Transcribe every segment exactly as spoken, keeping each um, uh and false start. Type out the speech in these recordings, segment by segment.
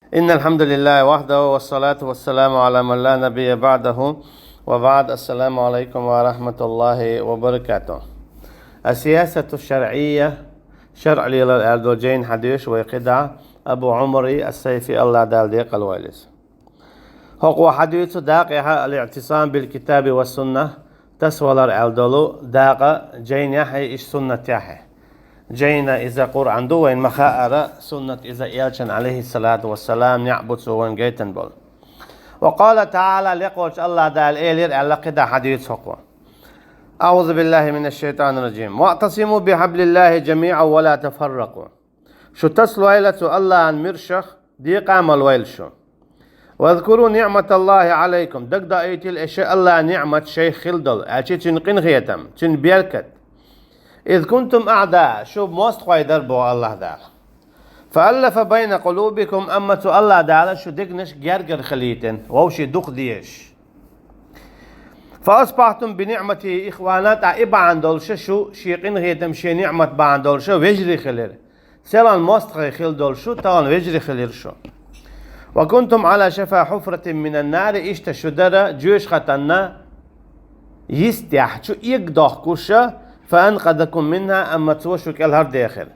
إن الحمد لله وحده والصلاة والسلام على من لا نبي بعده وبعد. السلام عليكم ورحمة الله وبركاته. السياسة الشرعية, шарӀ лелар аьлла долу жайна хьадоьшу вай кхидӀа Абу Ӏумар ас-Сайфи, АллахӀ Дала декъала войла иза. ХӀокхо хьадуьйцу дакъехьа الاعتصام بالكتاب والسنة, тасавалар аьлла долу дакъа жайнехьа, иштта суннатехьа. Жайна иза Къуръан ду, вайна ма-хаъара, суннат иза элчан, алейхиссалату вассалам, неӀ бу цо вайна гайтина болу. وقال تعالى, лекхочу АллахӀ Дала элира аьлла кхидӀа хьадуьйцу хӀокхо. أعوذ بالله من الشيطان الرجيم. واعتصموا بحبل الله جميعا ولا تفرقوا. Шу тасалойла цу АллахӀан муьршах, декъа а ма лойла шу. واذكروا نعمة الله عليكم. Дагадоуьйтийла аша АллахӀан ниӀмат шайх хилла долу, аьлча цуьнан къинхетам, цуьнан беркат. إذ كنتم أعداء, шу мостагӀий дара боху АллахӀ Дала. فألف بين قلوبكم, амма цу АллахӀ Дала шу дегнаш гергара хилийтина, вовшийн дукха дезаш. فأصبحتم بنعمته إخوانا, тӀаккха и бахьана долуша шу, шен къинхетам, шен ниӀмат бахьана долуша вежарий хилира. Селхана мостагӀий хилла долуш шу, тахана вежарий хилира шу. وكنتم على شفا حفرة من النار, иштта шу дара жоьжахатин йистехь чу эгадохкуша, فأنقذكم منها, амма цо шу кӀелхьардехира.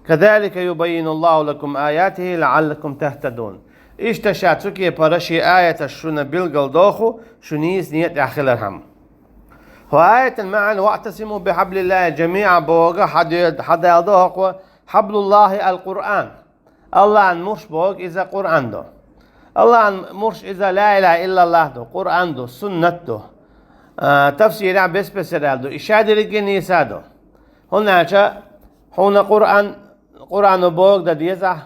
كذلك يبين الله لكم آياته لعلكم تهتدون. Иштта ша цу кепара шен аяташ шуна билгалдоху, шу нийса некъа тӀехь хилархьама. ХӀокху аятан маьӀна واعتصموا بحبل الله جميعا бохург хьадоьду, хьадалдо хӀокхо, حبل الله القرآن. АллахӀан мурш бохург иза Къуръан ду. АллахӀан мурш иза لا إله إلا الله ду, Къуръан ду, суннат ду. А, тафсирехь бес-бесара аьлла ду, и шадерриге а нийса ду. ХӀунда аьлча хьуна Къуръан, Къуръано бохург дан деза ахь,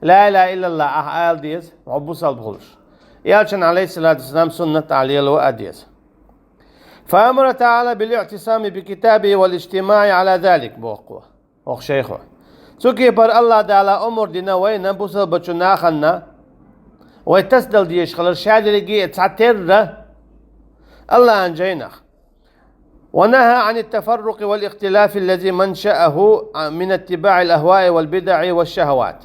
لا إله إلا الله ахь ала деза, хьо бусалба хуьлуш. Элчан, алейхиссалату вассалам, суннат ахь лело а деза. فأمر تعالى بالاعتصام بكتابه والاجتماع على ذلك, боху хӀокху шайхо. Цу кепара АллахӀ Дала омра дина вайна, бусалбачу нахана, вай тасадала дезаш хилар шадерриге а цхьатерра АллахӀан жайнах. ونهى عن التفرق والاختلاف الذي منشأه من اتباع الأهواء والبدع والشهوات.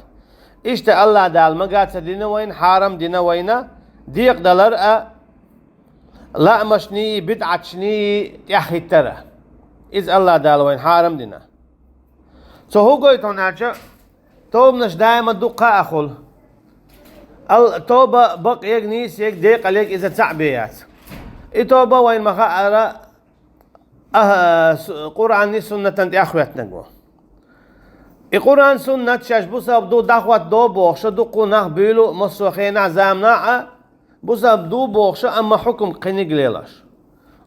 Иштта АллахӀ Дала мага ца дина вайна, хьарам дина вайна, декъадалар а, лаамашний, бидӀаташний тӀаьхьахӀиттара. Иза АллахӀ Дала вайна хьарам дина. Цо хӀун гойту хьуна аьлча, тобанаш даима дуккха а хуьлу. Ал-, тоба бакъ ега, нийса ега, декъал ега, иза цхьаъ бен яц. И тоба вайна ма-хаъара, а, с-, Къуръанний, суннатан тӀаьхьахӀоьттинарг ву. И Къуръан, суннат шаьш бусалба ду, дӀахӀоттадо бохуша, дуккха нах буьйлу массо а хенахь, заманахь а, бусалба ду бохуша, амма хьукум кхиниг лелаш.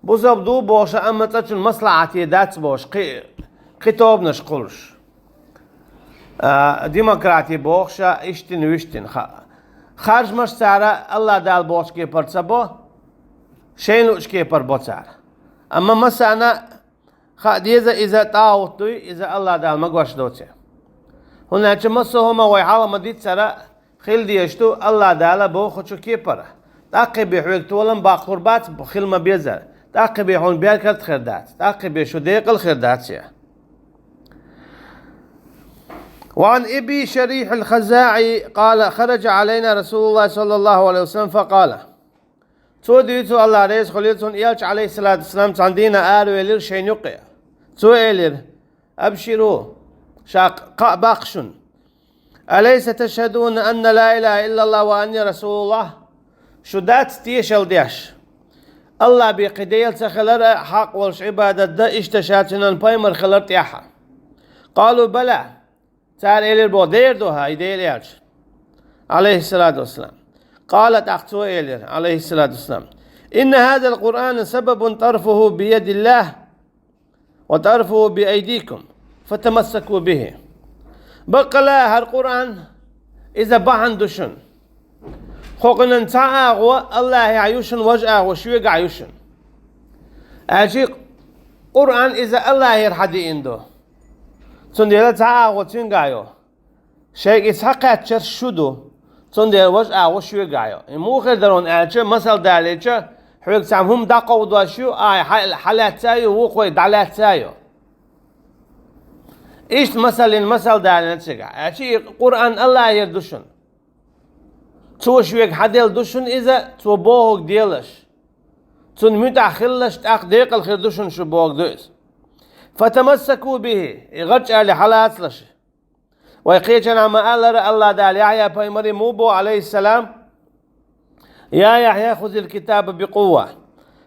Бусалба ду бохуша, амма цкъачунна маслахьате дац бохуш, кхи-, кхин тобанаш кхуллуш. А, демократи бохуша, иштина-вуьштина хаьа. Харжамаш цара АллахӀ Дала бохучу кепара ца бо, шайна луучу кепара бо цара. Амма массарна хаа деза, иза тӀагӀут дуй, иза АллахӀ Дала магош доций. ХӀунда аьлча массо а хӀума вай хьалха ма-дийццара, хила дезаш ду АллахӀ Дала бохучу кепара. ТӀаккха бен хьоьга толам баккхур бац, хила ма-беззара. ТӀаккха бен хьуна беркат хир дац. ТӀаккха бен шу декъала хир дац я. وعن أبي شريح الخزاعي قال: خرج علينا رسول الله صلى الله عليه وسلم فقال. Цо дуьйцу, АллахӀ реза хуьлийла цунна, элча, алейхиссалату вассалам, цхьана дийнахь аравелира шайна юккъе. Цо элира: أبشروا, ша кхаъ баккха шуна. أليس تشهدون أن لا إله إلا الله وأني رسول الله؟ Шу дац тешалла деш, АллахӀ бен кхин Дела ца хилар а, хьакъ волуш Ӏибадат дан, иштта ша цуьнан пайхамар хилар тӀехь? قالوا: بلى. Цара элира боху: дера ду хьан и Дела элча, алейхиссалату вассалам. قال, тӀаккха цо элира, алейхиссалату вассалам: إن هذا القرآن سبب طرفه بيد الله وطرفه بأيديكم فتمسكوا به. Баккъала хӀара Къуръан, иза бахьана ду шуна. ХӀокхуьнан цхьа агӀо АллахӀехь ю шуна, важа агӀо шуьгахь ю шуна. Аьлча Къуръан иза АллахӀера хьадеана ду. Цундела цхьа агӀо цуьнгахь ю. Шайга и схьакхаьчнарш шу ду, цундела важа агӀо шуьгахь ю. И муха хир дара хьуна аьлча, масал далийча, хьоьга цхьа хӀума дӀакховдош ю, ахь хьа-, хьалаьцна ю, вукхо дӀалаьцна ю. Иштта масаллин масал далийна цигахь. Аьлча и Къуръан АллахӀера ду шуна. Цо шуьга хьаделла ду шуна иза, цо бохург делаш. Цунна муьтӀахь хилалаш, тӀаккха декъала хир ду шуна шу бохург ду иза. «فتمسكوا به», и гӀарчӀ аьлла хьалацалаш. Вай кхечанхьа ма-аллара, АллахӀ Дала Яхьъя пайхамаре муха боху, Ӏалайхиссалам: «Я Яхьъя, хузил китаба бикъувва».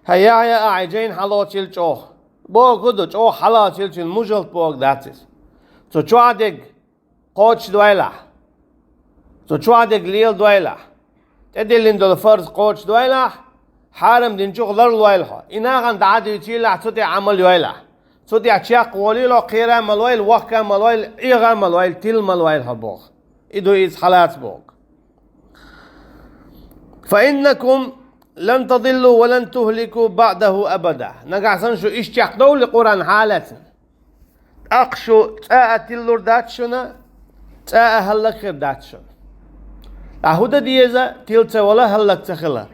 ХӀай Яхьъя, ахьа и жайна хьалоцийла чӀогӀа. Бохург хӀун ду, чӀогӀа хьалоцийла, цуьнан мужалт бохург дац иза. Цу чохь дерг кхочушдойлахь. Цу чохь дерг леладойлахь. ТӀедиллина долу фарз кхочушдойлахь, хьарам динчух ларлойла хьо. И нахана дӀа а дуьйцийла ахь, цу тӀехь Ӏамал йойла ахь. Цу тӀехь чекхволийла хьо, кхера а ма лойла, вохка а ма лойла, Ӏеха а ма лойла, тилла а ма лойла хьо боху. И ду иза хьалаца бохург. «فإنكم لن تضلوا ولن تهلكوا بعده أبدا». Нагахь санна шу иштта чекхдовлий Къуръан хьалаьцна, тӀаккха шу цкъа а тиллур дац шуна, цкъа а хӀаллакьхир дац шуна. Ткъа хӀун дан деза, тила ца вала, хӀаллак ца хила?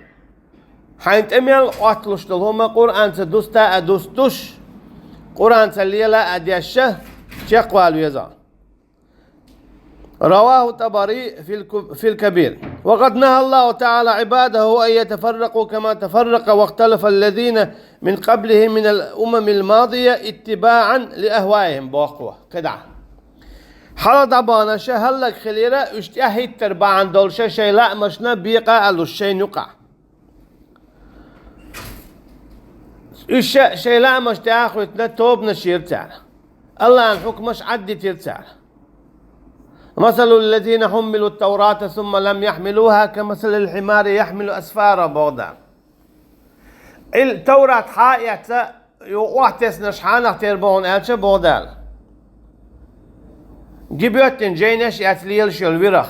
Хьайна тӀе мел Ӏотталуш долу хӀума Къуръанца дуста а дустуш, Къуръанца лела а дешша, чекхвала веза. رواه الطبري في الك-، في الكبير. وقد نهى الله تعالى عباده أن يتفرقوا كما تفرق واختلف الذين من قبلهم من الأمم الماضية اتباعا لأهوائهم, боху кхидӀа. Хьала дӀабаханаш хӀаллакьхилира, уьш тӀаьхьахӀиттар бахьана долуша шайн лаамашна бекъа а луш шайна юкъахь. Уьш шайн лаамаш тӀе а хӀиттина, тобанаш йира цара. АллахӀан хьукмаш Ӏаддитира цара. «مثل الذين حملوا التوراة ثم لم يحملوها كمثل الحمار يحمل أسفارا», боху Дала. Ил Таврат хьа а эцна, юха охьатеснарш хьанах тера бу хьуна аьлча, боху Дала, ги боьттина жайнаш а эцна лелаш йолу вирах.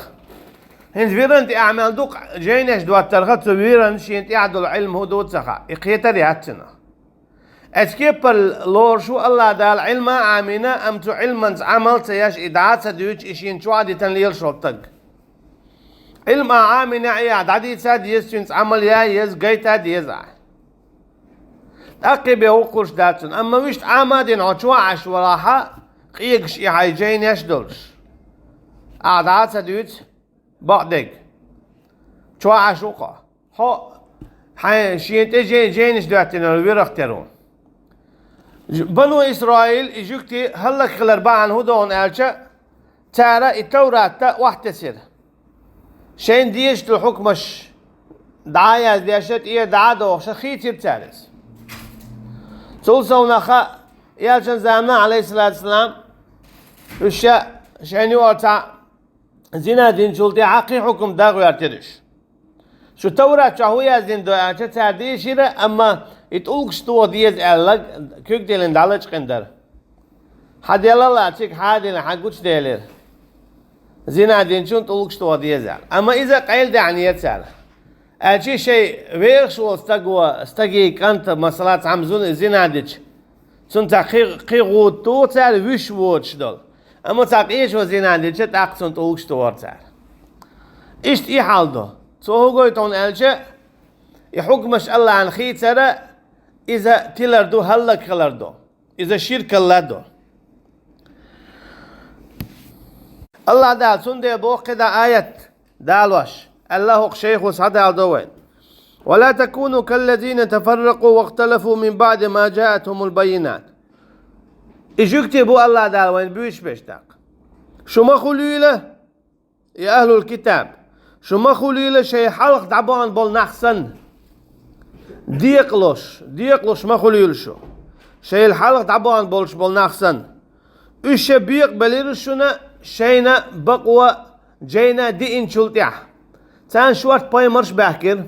ХӀинца виран тӀехь мел ду-кх жайнаш доттарх, цу виран шена тӀехь долу Ӏилма хӀун ду ца хаьа, и кхетар яц цунах. Оцу кепара лоруш ву АллахӀ Дала Ӏилма а Ӏамийна, амма цу Ӏилманца Ӏамал а ца еш, и дӀа а ца дуьйцуш, и шена чохь а дитина лелаш волу стаг. Ӏилма а Ӏамийна, и ахь дӀадийца а деза, цуьнца Ӏамал ян а еза, гайта а деза ахь. ТӀаккха бен хӀума хууш дац цунна. Амма вуьшта Ӏама а дина хьо чохь Ӏаш валахь, къегаш и хьайн жайнаш а долуш, ахь дӀа а ца дуьйцу бакъдерг, чохь Ӏаш ву-кх хьо. Хьо хьайн шена тӀе жай-, жайнаш доьттина вирах тера ву. Ж-, Бану Исраил, и жуьгти хӀаллакьхилар бахьана хӀун ду хьуна аьлча, цара и Таврат а охьатесира. Шайна дезаш долу хьукмаш дӀа а яздеш, тӀера дӀа а дохуш, хийцира цара иза. Цул совнаха, элчан заманахь, Ӏалайхиссалату вассалам, уьш ша шайна юкъара цхьаъ зина динчул тӀаьхьа кхин хьукам дан гӀоьртира уьш. Шу Таврат чохь хӀун яздина ду аьлча, цара дийшира, амма и тӀулгаш тоха деза аьлла, куьг тиллина дӀалачкъина дара. Хьан делла а цига хьадина, хьан гучуделира. Зина динчун тӀулгаш тоха деза аьлла. Амма иза къайладаьхьнера цара. Аьлча шайн вехаш волу стаго, стагийн кӀант, масала, цхьамма зун-, зина дича, цунна цхьа кхин, кхин гӀуда туху цара вуьш воцуш долу. Амма цхьа къечо зина дича, тӀаккха цунна тӀулгаш тохара цара. Иштта и хьал ду. Цо хӀун гойту хьуна аьлча, и хьукмаш АллахӀан хийцара, иза тилар ду, хӀаллакьхилар ду. Иза ширкалла ду. АллахӀ Дала цундела боху кхидӀа аят далош, аьлла хӀокху шайхо схьадалдо вайн: «ولا تكونوا كالذين تفرقوا واختلفوا من بعد ما جاءتهم البينات». И жуьгти бу АллахӀ Дала вайн буьйцуш берш тӀаккха. Шу ма хуьлийла, я ахӀлул китаб, шу ма хуьлийла шайн хьалха дӀабахана болу нах санна. Декъалуш, декъалуш ма хуьлийла шу, шайла хьалха дӀабахана болуш болу нах санна. Уьш ша бекъабелира шуна шайна бакъо жайна диъначул тӀаьхьа. Царна шорта пайхамарш а баьхкира.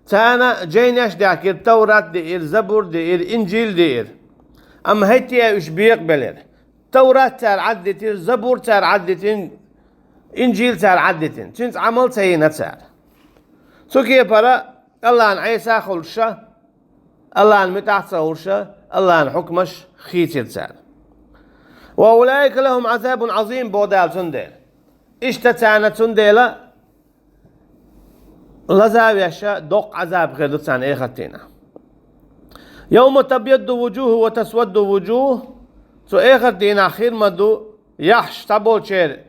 Царна жайнеш а даьхкира, Таврат а диира, Забур а диира, Инжил а диира. Амма хӀетте а уьш бекъабелира. Таврат цара Ӏаддитира, Забур цара Ӏаддитина, Инжил цара Ӏаддитина. Цуьнца Ӏамал ца йина цара. Цу кепара АллахӀан Ӏеса а хуьлуш, АллахӀан муьтӀахь а ца хуьлуш, АллахӀан хьукмаш хийцира цара. «وأولئك لهم عذاب عظيم», боху Дала цундела. Иштта царна цундела лазавеш доккха Ӏазаб хир ду царна эхартийнахь. «يوم تبيض وجوه وتسود وجوه», цу эхартийнахь хир ма ду, яхьаш цхьаболчеран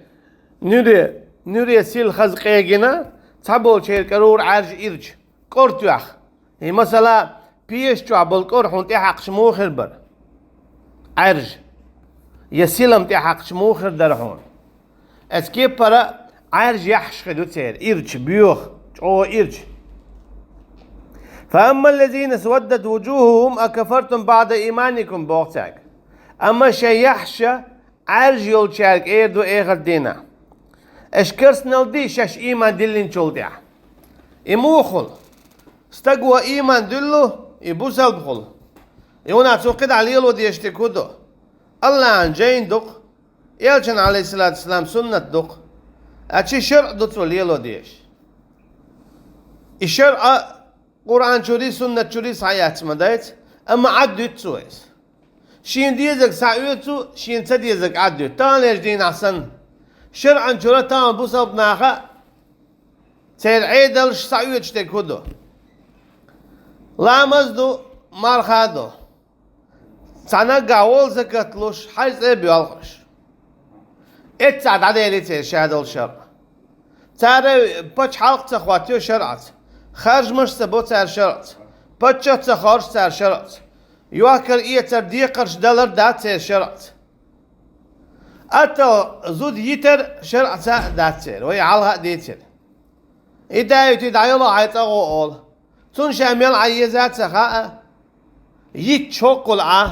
нуьре, нуьре сил хаза къегина, цхьаболчеран кӀарура Ӏаьржа ирча, кӀор тоьхна. И масала, пеша чохь болу кӀор хьуна тӀехьакхча муха хир бара? Ӏаьржа. Я силам тӀехьакхча муха хир дара хьуна? Оцу кепара Ӏаьржа яххьаш хир ю церан, ирча, боьха, чӀогӀа ирча. «فأما الذين اسودت وجوههم أكفرتم بعد إيمانكم», боху цаьрга. Амма шайн яххьаш Ӏаьржа йолчаьрга эр ду эхарт дийнахь: «Аша керстаналла дий шаьш ийман диллинчул тӀаьхьа?» И муха хуьлу? Стага ийман дуьллу, и бусалба хуьлу. И вуна цо кхидӀа лело дезаш дерг хӀун ду? АллахӀан жайна ду-кх, элчан, Ӏалайхиссалату вассалам, суннат ду-кх. Ткъа шарӀ ду цо лело дезаш. И шарӀ Къуръан чуьра, суннат чуьра схьаэцна ма дац, амма Ӏад дуьту цо иза. Шена дезарг схьаоьцу, шена ца дезарг Ӏад дуьту. Таханлерчу дийнахь санна, шарӀан чуьра тахана бусалба наха церан Ӏедалша схьаоьцуш дерг хӀун ду? Ламаз ду, марха ду. Цхьа наггахь волу закат луш, хьаьж-цӀа а боьлхуш. Эццахь дӀаделира церан шадолу шарӀ. Цара пачхьалкх ца хӀоттайо шарӀаца, харжамаш ца бо цара шарӀаца, паччахь ца хоржу цара шарӀаца, йохкар-эцар, декхарш далар дац церан шарӀаца. Аттал зуда йитар шарӀаца а дац церан, вай хьалха а дийцира. И даийтий дӀайолу хьайн цӀа гӀо олу. Цунна ша мел Ӏан еза а ца хаьа, йитча хӀоккхул Ӏа,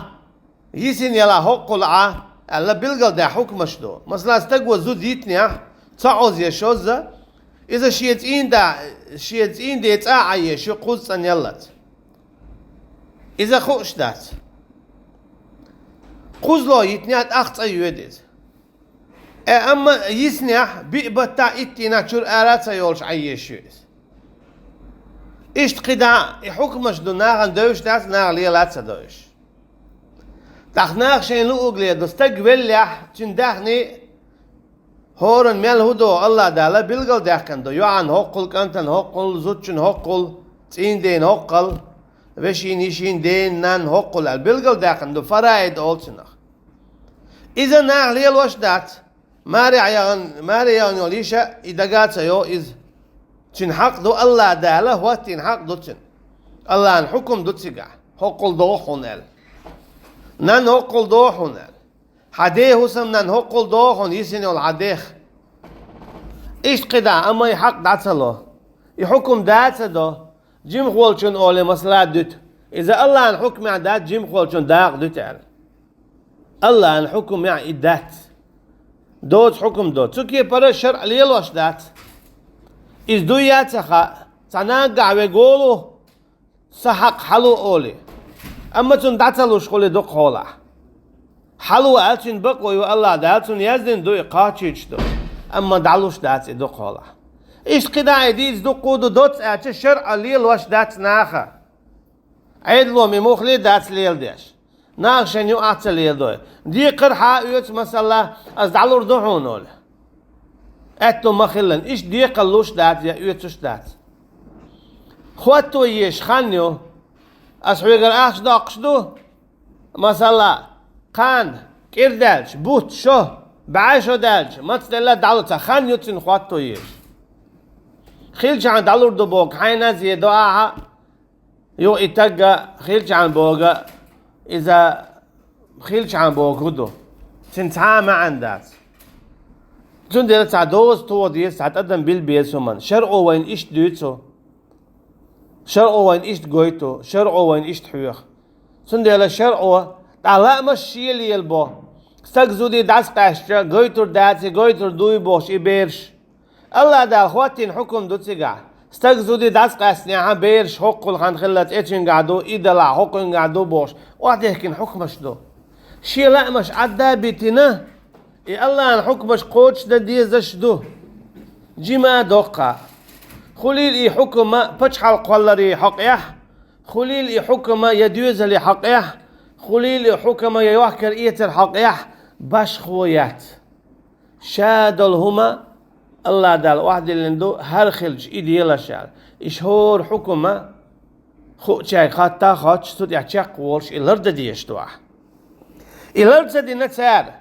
йисина яла хӀоккхул Ӏа аьлла, билгалдаьхна хьукмаш ду. Масала, стага зуда йитинехь, цкъа Ӏоза я шозза, иза шен цӀийнан да, шен цӀийнан ден цӀа а Ӏан езаш ю кхузза цӀанъяллалц. Иза хууш дац. Кхузло йитинехь тӀаккха цӀа йоьду иза. Э, амма йисинехь, биъ баттахь, итт дийнахь чуьра ара а ца йолуш Ӏан езаш ю иза. Иштта кхидӀа и хьукмаш ду, нахана девзаш дац, наха лела а ца девзаш. ТӀаккха наха шайна луъург лела ду, стаг веллехь, цуьнан даьхни, хӀоранна мел хӀун до, АллахӀ Дала билгалдаьккхина ду, йоӀана хӀоккхул, кӀантана хӀоккхул, зудчунна хӀоккхул, цӀийнан дена хӀоккхул, вешин, йишин, ден, нанна хӀоккхул аьлла, билгалдаьккхина ду, фараид олу цунах. Иза наха лелош дац. Маре яхана, маре яхана йолу йиша и дага а ца йо иза. Цуьнан хьакъ ду, АллахӀ Дала хӀоттийна хьакъ ду цуьнан. АллахӀан хьукум ду цигахь, хӀоккхул догӀу хьуна аьлла. Нанна хӀоккхул догӀу хьуна аьлла. Хьан ден хӀусамнанна хӀоккхул догӀу хьуна, йисина йолу хьан дех. Иштта кхидӀа, амма и хьакъ дӀа ца ло. И хьукум да а ца до. Жимахволчунна олий масала дуьту. Иза АллахӀан хьукмехь дац, жимахволчун дакъа дуьту аьлла. АллахӀан хьукмехь и дац. Доцу хьукум до. Цу кепара шарӀ лелош дац. Иза дуй а ца хаьа, цхьа наггахь вега волу, сан хьакъ хьало олий. Амма цунна дӀа ца луш хуьлий дукхахьолахь. Хьало аьлла, цуьнан бакъо ю, АллахӀ Дала цунна яздина ду, и кхачийташ ду. Амма дӀалуш дац и дукхахьолахь. Иштта кхидӀа и дийца дуккха а ду, доцца аьлча, шарӀ лелош дац наха. Ӏедало ма муххале дац леладеш. Наха шайна юкъахь ца леладой. Декхар хьан оьцу, масала, ас дӀалур ду хьуна олий. Аьтто ма хиллан, иштта декхар луш дац я оьцуш дац. ХӀотто езаш хан ю. Ас хьоьгара ахча доккхуш ду. Масала, кхана, кӀира даьлча, бутт, шо, бӀе шо даьлча, мацделла дӀалур ца хан ю цуьнан хӀотто езаш. Хилчахьана дӀалур ду боху хьайна а зе до ахьа, юха и тагга хилчахьана боху, иза хилчахьана боху хӀун ду? Цуьнан цхьа а маьӀна дац. Цундела цхьа доза тоха деза, цхьа тӀадам билла беза хӀуманна. ШарӀо вайна иштта дуьйцу. ШарӀо вайна иштта гойту, шарӀо вайна иштта хьоьху. Цундела шарӀо, тӀаккха лаамаш шен лелабо. Стаг зуда дӀасакъаьстича, гойтур дац и, гойтур дуй бохуш и бераш. АллахӀ Дала хӀоттийна хьукум ду цигахь. Стаг зуда дӀасакъаьстинехь, бераш хӀоккхул хан хиллалц, эцуьнгахь ду, и далахь, хӀокхуьнгахь ду бохуш, охьадехкина хьукмаш ду. Шен лаамаш Ӏадда а битина, и АллахӀан хьукмаш кхочушдан дезаш ду. Жима а доккха. Хуьлийла и хьукма пачхьалкх кхолларан хьокъехь, хуьлийла и хьукма я доьзалийн хьокъехь, хуьлийла и хьукма я йохкар-эцаран хьокъехь, башхо яц. Ша долу хӀума АллахӀ Дала охьадиллина ду, хӀара хилча и делаш аьлла. Иштта хӀора хьукма хуучаьрга хатта а хоттуш, цу тӀехь чекхволуш, и лардан дезаш ду ахь. И лар ца дина цара.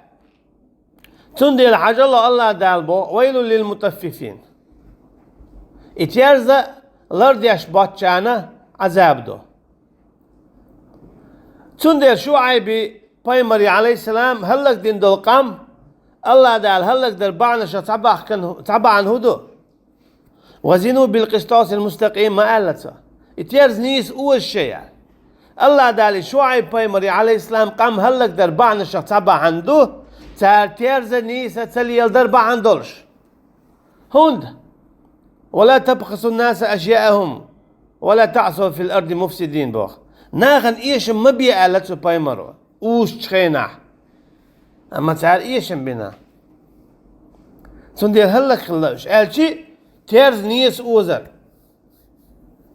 Цундела хьажал АллахӀ Дала боху: «Вайлул лил мутаффифин». И терза лардеш боцчарна Ӏазаб ду. Цундела Шуайби пайхамаре, Ӏалайхиссалам, хӀаллакдина долу къам АллахӀ Дала хӀаллакдар бахьанашах цхьа бахкан-, цхьа бахьана хӀун ду? «Ва зину бил къистасил мустакъим» ма аьлла цо. И терза нийса оза шайн. АллахӀ Дала Шуайб пайхамаре, Ӏалайхиссалам, къам хӀаллакдар бахьанашах цхьа бахьана ду, цара терза нийса ца леладар бахьана долуш. ХӀунда? «Ва ла табхасу ннаса ашъяахум, ва ла таъсу фил арди муфсидин», боху. Нахана эшам ма бе аьлла цу пайхамаро, узучу хенахь. Амма цара эшам бина. Цундела хӀаллакхилла уьш, аьлчи, терза нийса озар.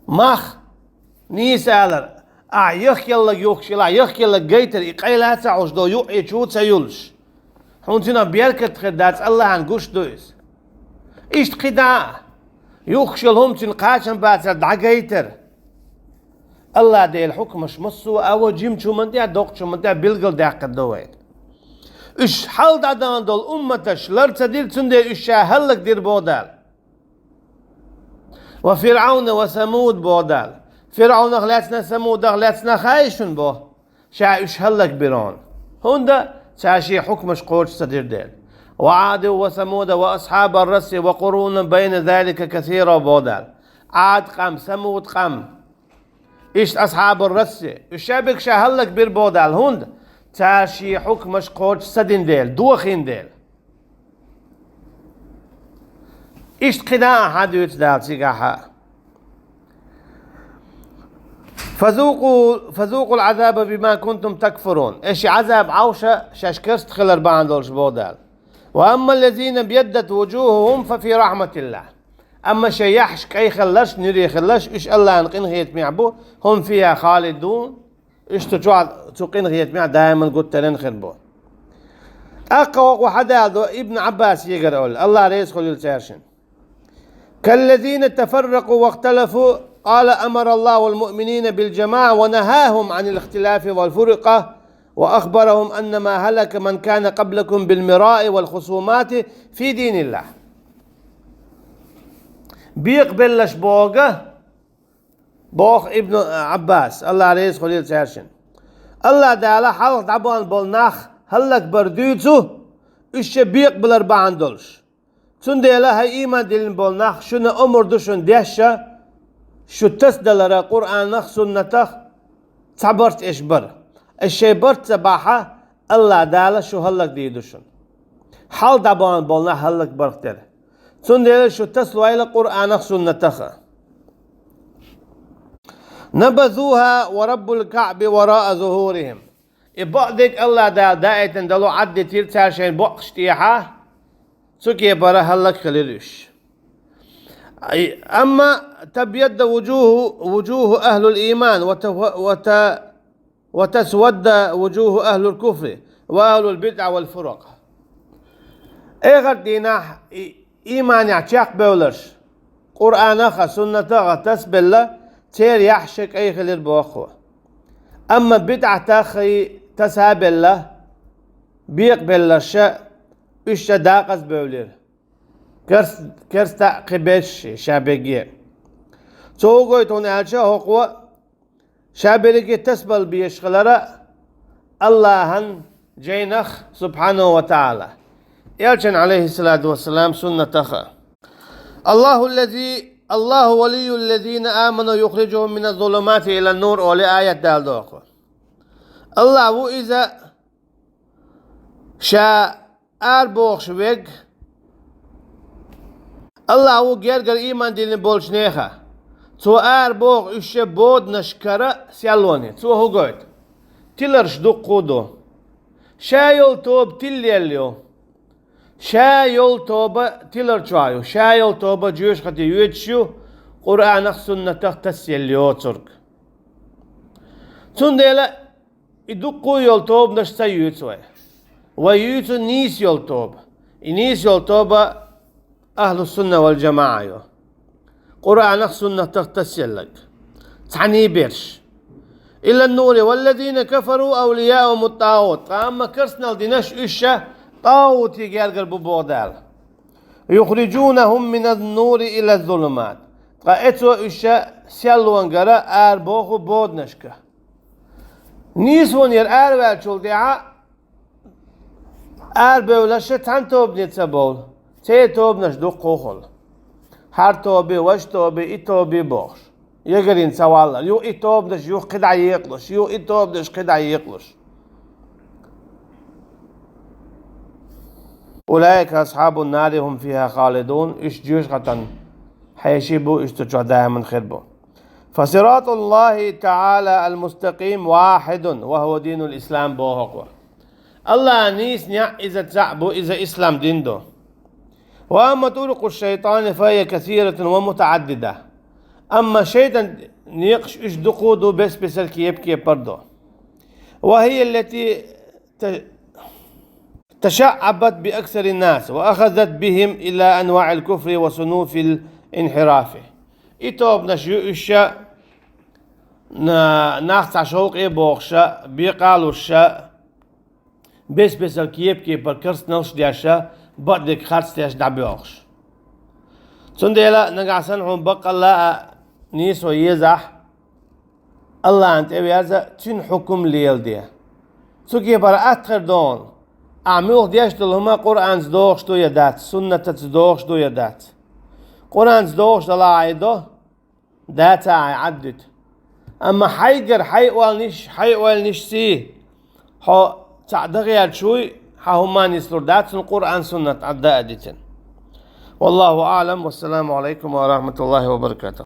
Мах, нийса алар, ахь яхкеллаг юхкуш елахь, яхкеллаг гайтар и къайла а ца Ӏуш долу юкъ и чу ца юллуш. Хьуна цуьнан беркат хир дац, АллахӀан гуш ду иза. Иштта кхидӀа а, юхкуш йолу хӀума цуьнан кхачам бацар дӀагайтар. АллахӀ Делан хьукмаш массо а а во жимачу хӀуманна тӀехь, доккхачу хӀуманна тӀехь билгалдаьккхина ду вайна. Уьш хьал дӀадахана долу умматаш лар ца дира, цундела уьш ша хӀаллакдира боху Дала. «Ва ФирӀавна ва Самуд», боху Дала. ФирӀавнах лаьцна, Самудах лаьцна хаий шуна боху? Ша уьш хӀаллакбира хьуна. ХӀунда? Цара шен хьукмаш кхочуш ца дира дела. «Ва Ӏада ва Самуда ва асхьабар расси ва къурунан байна залика касира», боху Дала. Ӏад къам, Самуд къам. Иштта асхьабар расси. Уьш ша берг ша хӀаллакбира боху Дала. ХӀунда? Цара шен хьукмаш кхочуш ца дина дела, дохийна дела. Иштта кхидӀа а хьан дуьйцу Дала цигахь а. «Фазукъу, фазукъул Ӏазаба бима кунтум такфурун». Аш и Ӏазаб Ӏовша шаьш керста хилар бахьана долуш боху Дала. «Ва амма ллазина бьяддат вуджухухум фа фи рахьматиллахь». Амма шайн яхьаш кӀай хилларш, нуьре хилларш, уьш АллахӀан къинхетамехь бу, «хум фиха халидун». Уьш цу чохь, цу къинхетамехь даиман гуттаренна хир бу. ТӀаккха хӀокхо хьадала до Ибн Ӏаббас егар олу, АллахӀ реза хуьлийла цаьршинна. «Каллазина тафарракъу вахталафу, къала амараллахул муъминина бил жамаӀа ва нахахум Ӏанил ихтилафи вал фуркъа, ва ахбарахум анна ма халака ман кана къаблакум бил мираи вал хусумати фи диниллахь». Бекъабелларш боху, боху Ибн Ӏаббас, АллахӀ реза хуьлийла цаьршинна. АллахӀ Дала хьалха дӀабахана болу нах хӀаллакбар дуьйцу, уьш ша бекъабалар бахьана долуш. Цундела, хӀай ийман диллина болу нах, шуна омра ду шуна дешша, шу тасадалара Къуръанах, суннатах цхьа барт аш бар. Аш шайн барт ца бахьа, АллахӀ Дала шу хӀаллакдийр ду шуна. Хьалха дӀабахана болу нах хӀаллакбарх тера. Цундела шу тасалойла Къуръанах, суннатах. «Набазуха ва раббул КаӀби вараа зухурихим». И бакъдерг АллахӀ Дала даийтина дало Ӏаддитира цара шайн бакъаш тӀехьа, цу кепара хӀаллакхилира уьш. Ай, амма «табьядда вуджуху, вуджуху ахлул ийман ва та-, ва та-, ва тасвадда вуджуху ахлул куфри ва ахлул бидӀа вал фуракъ». Эхарт дийнахь и, ийманехь чекхбевлларш, Къуръанах а, суннатах а тасабелла, церан яхьаш кӀай хилира боху. Амма бидӀатах и тасабелла, бекъабелларш, уьш ша дакъазбевлира. Керс-, керста а кхин берш ша бегге. Цо хӀун гойту хьуна аьлча, хӀокхо ша берриге тасабала безаш хилара АллахӀан жайнах, субхьанаху ва таӀала, Элчан, Ӏалайхиссалату вассалам, суннатаха. «Аллаху ллази, Аллаху валийю ллазина аману юхриджухум мина ззулумати ила ннур», оле аят далдоху. АллахӀ ву иза, ша арабохуш верг, АллахӀ ву гергара ийман диллина болчу нехан. Цо арабоху уьш шен боданашкара серлоне. Цо хӀун гойту? Тиларш дуккха а ду. Ша йолу тоба тилла елла ю. Ша йолу тоба тилар чохь ю. Ша йолу тоба жоьжахате йоьдуш ю, Къуръанах, суннатах тасъелла йоцург. Цундела и дуккха а йолу тобанаш ца юьйцу вай. Вай юьйцу нийса йолу тоба. И нийса йолу тоба ахлу сунна вал жамаӀа ю. Къуръанах, суннатах тасъелларг. Цхьаьний берш. «Ила ннури, валлазина кафару авлияухумут тӀагӀут». Ткъа амма керстанал динарш уьш ша тӀагӀутийн гергара бу боху Дала. «Юхриджунахум мина ннури ила ззулумат». Ткъа эцо уьш ша селлонгара арабоху боданашка. Нийсонера араваьллачул тӀаьхьа арабевллаш цхьана тобане ца бовла, церан тобанаш дуккха а хуьлу. ХӀара тоба, важа тоба, и тоба бохуш. Ягарина ца валлал. Юха и тобанаш юха кхидӀа екъалуш, юха и тобанаш кхидӀа екъалуш. أولئك أصحاب النار هم فيها خالدون. Уьш жоьжахатан хьеший бу, уьш цу чохь даиман хир бу. فصراط الله تعالى المستقيم واحد وهو دين الإسلام боху-кх. АллахӀан нийса некъ иза цхьаъ бу, иза ислам дин ду. وأما طرق الشيطان فهي كثيرة ومتعددة. Амма шайтӀан некъаш уьш дукха ду, бес-бесара кеп-кепара ду. وهي التي ت- تشعبت بأكثر الناس وأخذت بهم إلى أنواع الكفر وصنوف الانحراف. И тобанаш ю уьш ша, на- нах цхьа шовкъе бохуш ша, бекъалуш ша, бес-бесара кеп-кепара керстаналш деш ша, бакъдерг харц деш дӀабоьлхуш. Цундела нагахь санна хьуна баккъалла а нийсо езахь, АллахӀана тӀеверза, цуьнан хьукам леладе. Цу кепара атта хир ду хьуна, ахь муьлха деш долу хӀума Къуръанца догӀуш ду я дац, суннатаца догӀуш ду я дац. Къуръанца догӀуш далахь а до, дацахь а Ӏаддуьту. Амма хьайгара хьайн ойланаш, хьайн ойланашций хьо цхьаъ дан гӀерташ вуй, хьан хӀумма нислур дац, хьуна Къуръан-суннат Ӏадда а дитина. والله أعلم، والسلام عليكم ورحمة الله وبركاته.